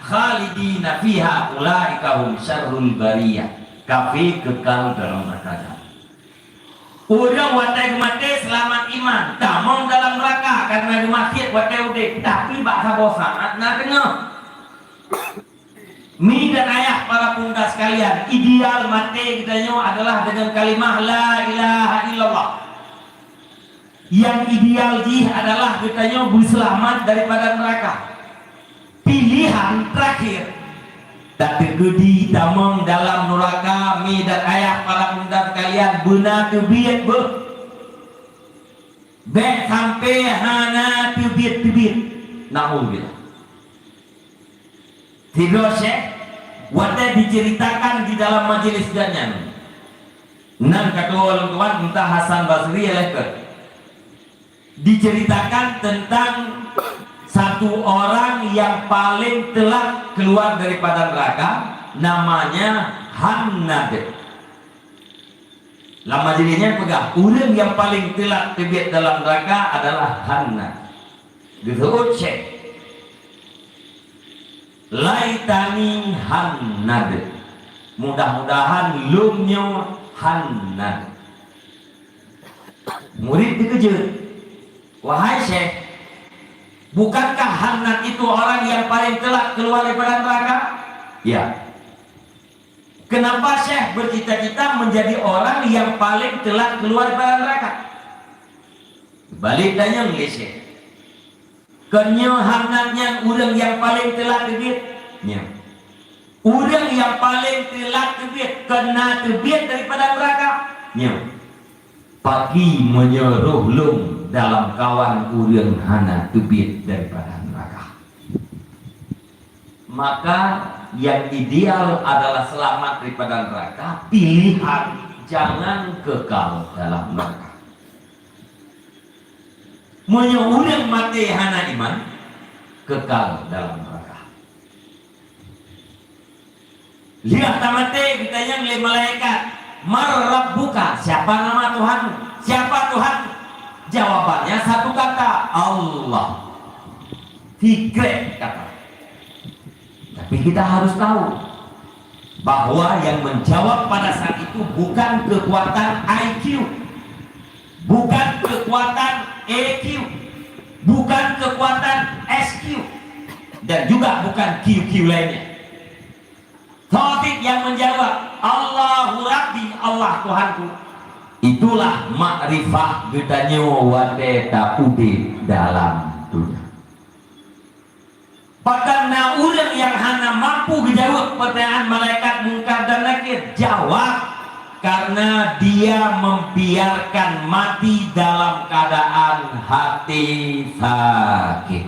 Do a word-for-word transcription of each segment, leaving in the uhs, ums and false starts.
Khalidina fiha ulaika hum syarrul bariyah. Kafé kekal dalam neraka jahannam. Ureuëng watée geumaté seulamat iman, tamong dalam neraka karena geumaksiat watée udeb, tapi bak saboh saát na teungoh. Mi dan ayah para pemuda sekalian, ideal maté geutanyoe adalah dengan kalimah la ilaha illallah. Yang ideal jih adalah geutanyoe beuseulamat daripada neraka. Pilihan terakhir, tateukeudi tamong dalam nuraka, mi dan ayah para pemuda sekalian, beuna teubiet beuh. Bék sampai hana teubiet-teubiet. Naudzubillah. Sidroe syekh, watée diceritakan di dalam majelis geuhnyan, nan ka tuwoe lôn tuan, entah Hasan Basri, lé keu, diceritakan tentang satu orang yang paling telat keluar daripada neraka, namanya Hannad. Lam majelis nyan peugah, ureuëng yang paling telat teubiet dalam neraka adalah Hannad. Geuseuôt syekh, "Laitani Hannad." Mudah-mudahan lôn nyoe Hannad. Murit dikeujeuet, "Wahai syekh, bukankah Hannad itu orang yang paling telat keluar daripada neraka?" "Ya." "Kenapa syekh bercita-cita menjadi orang yang paling telat keluar daripada neraka?" Balik tanyong lé syekh, "Kon nyoe Hannad nyan ureuëng nyang paleng teulat teubiet?" "Nyoe." "Ureuëng nyang paleng teulat teubiet, kon na teubiet daripada neuraka?" "Nyoe." "Pakri meunyoe roh lôn dalam kawan ureuëng hana teubiet daripada neuraka?" Maka, yang ideal adalah selamat daripada neraka, pilihan jangan kekal dalam neraka. Meunyoe ureuëng maté hana iman, kekal dalam neraka. Lheueh tamaté geutanyong lé malaikat, "Man rabbuka?" Siapa nama Tuhanmu? Siapa Tuhanmu? Jawabannya satu kata, "Allah." Sikrek kata. Tapi kita harus tahu bahwa yang menjawab pada saat itu bukan kekuatan I Q, bukan kekuatan E Q, bukan kekuatan S Q, dan juga bukan Q Q lainnya. Taufik yang menjawab, "Allahu Rabbi, Allah Tuhanku." Itulah makrifah geutanyoe watée taudeb dalam dunia. Pakon na ureuëng nyang hana mampu geujaweueb peutanyaan malaikat Mungkar dan Nakir? Jawab, karena dia membiarkan mati dalam keadaan hati sakit.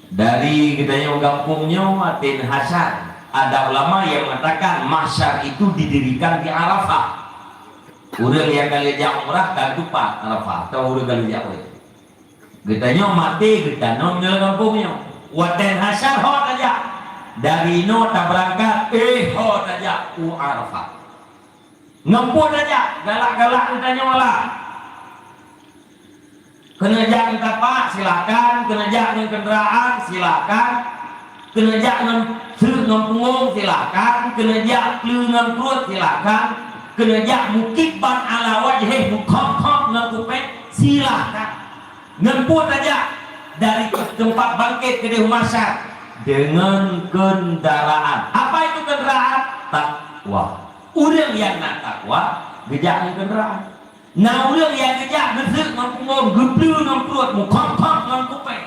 Dari geutanyoe gampông nyoe, Atin Hasan, ada ulama yang mengatakan mahsyar itu didirikan di Arafah. Ureuëng nyang ka lheueh jak umrah ka tupat Arafah, atau ureuëng ka lheueh jak haji. Geutanyoe maté geutanom ngon gampông nyoe. Watée mahsyar ho tajak. Dari inoe tabeurangkat, éh ho tajak u Arafah. Ngon peue tajak, galak-galak geutanyoe lah. Keuneuk jak ngon tapak, silakan. Keuneuk jak ngon kendaraan, silakan. Keuneuk jak ngon seuk ngon punggong, silakan. Keuneuk jak pleue ngon pruet, silakan. Keuneuk jak mukibban ala wajhih, mukhop-khop ngon kupée, silakan. Ngon peue tajak dari teumpat bangkét keudeh mahsyar? Deungon kendaraan. Apa itu kendaraan? Takwa. Ureuëng nyang na takwa geujak ngon kendaraan. Na ureuëng nyang geujak geuseuk ngon punggong, geupleue ngon pruet, mukhop-khop ngon kupée.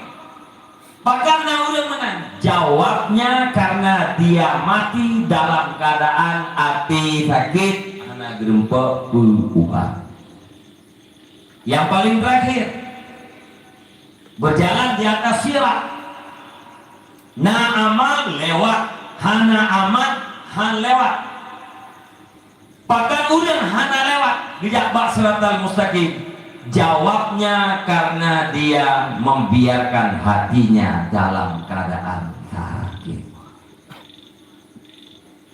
Pakon na ureuëng meunan? Jawabnya karena dia mati dalam keadaan até sakét, hana geureumpok peue ubat. Yang paling terakhir, berjalan di atas sirat. Na amal lewat, hana amal han lewat. Pakon ureuëng hana lewat geujak bak siratal mustaqim? Jawabnya karena dia membiarkan hatinya dalam keadaan sakit.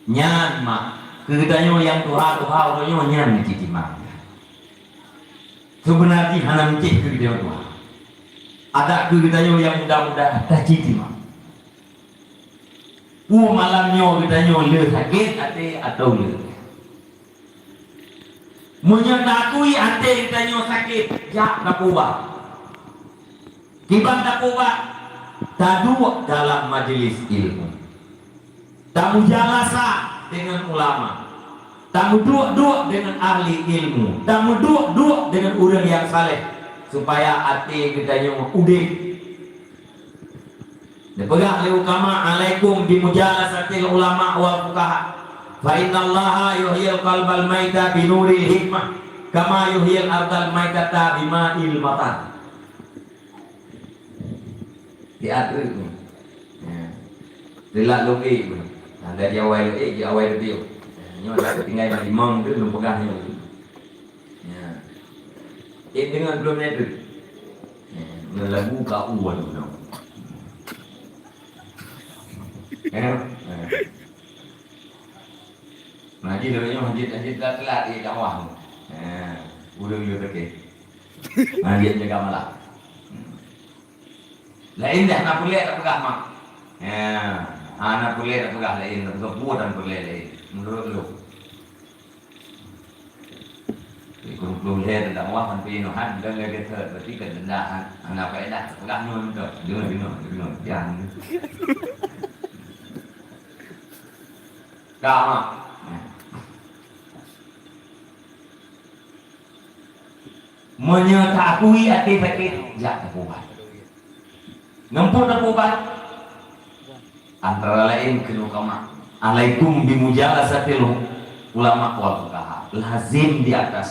Nyan mak, keu geutanyoe nyang tuha-tuha uroe nyoe nyan cicimang. Seubeuna jih hana meucéh keu geutanyoe tuha. Adak keu geutanyoe nyang muda-muda, taci timang. Peue malam nyoe geutanyoe le sakét até atawa le? Meunyoe taakui até geutanyoe sakét, jak tapeuubat. Kiban tapeuubat, taduek dalam majeulis ilmu. Tamujalasa deungon ulama. Tameuduek-duek deungon ahli ilmu. Tameuduek-duek deungon ureuëng nyang saleh, supaya até geutanyoe udeb. Neupeugah lé ukama, "Alaikum bimujalasatil ulama wal fuqaha. Fa innallaha yuhyil qalbal maita binuril hikmah, kama yuhyil ardal maitata bima'il matar." Di ateueh tu. Ya. Teulat logik tu. Tanda di awai logik, di awai logik. Nyoe dah tinggai limong tu, lôn peugah nyoe. Ya. Eh, dengan belum ada tu. Ya. Nyoe lagu kau wan tu. Ya. Ya. Nah, jadi lôn nyoe hajat, hajat dah telat, eh, dakwah tu. Ya. Udah, udah, okey. Nah, dia jaga malam. Hmm. Laén dah, hana peureulée tapeugah mak. Ya, hana peureulée tapeugah laén, tapeugah buet dan peureulée laén. Meunurot lôn. Ikon peureulée teuntang wah sampai inoe han, dan lagée thot, berarti kan denda han, hana faedah tapeugah nyoe, nyoe. Deungoe, deungoe, deungoe. Jangan. Ka mak. Ya. Meunyoe taakui até sakét, jak tapeuubat. Ngon peue tapeuubat? Antara laén keunoe kama, "Alaikum bimujalasatil ulama wal fuqaha." Lazim di atas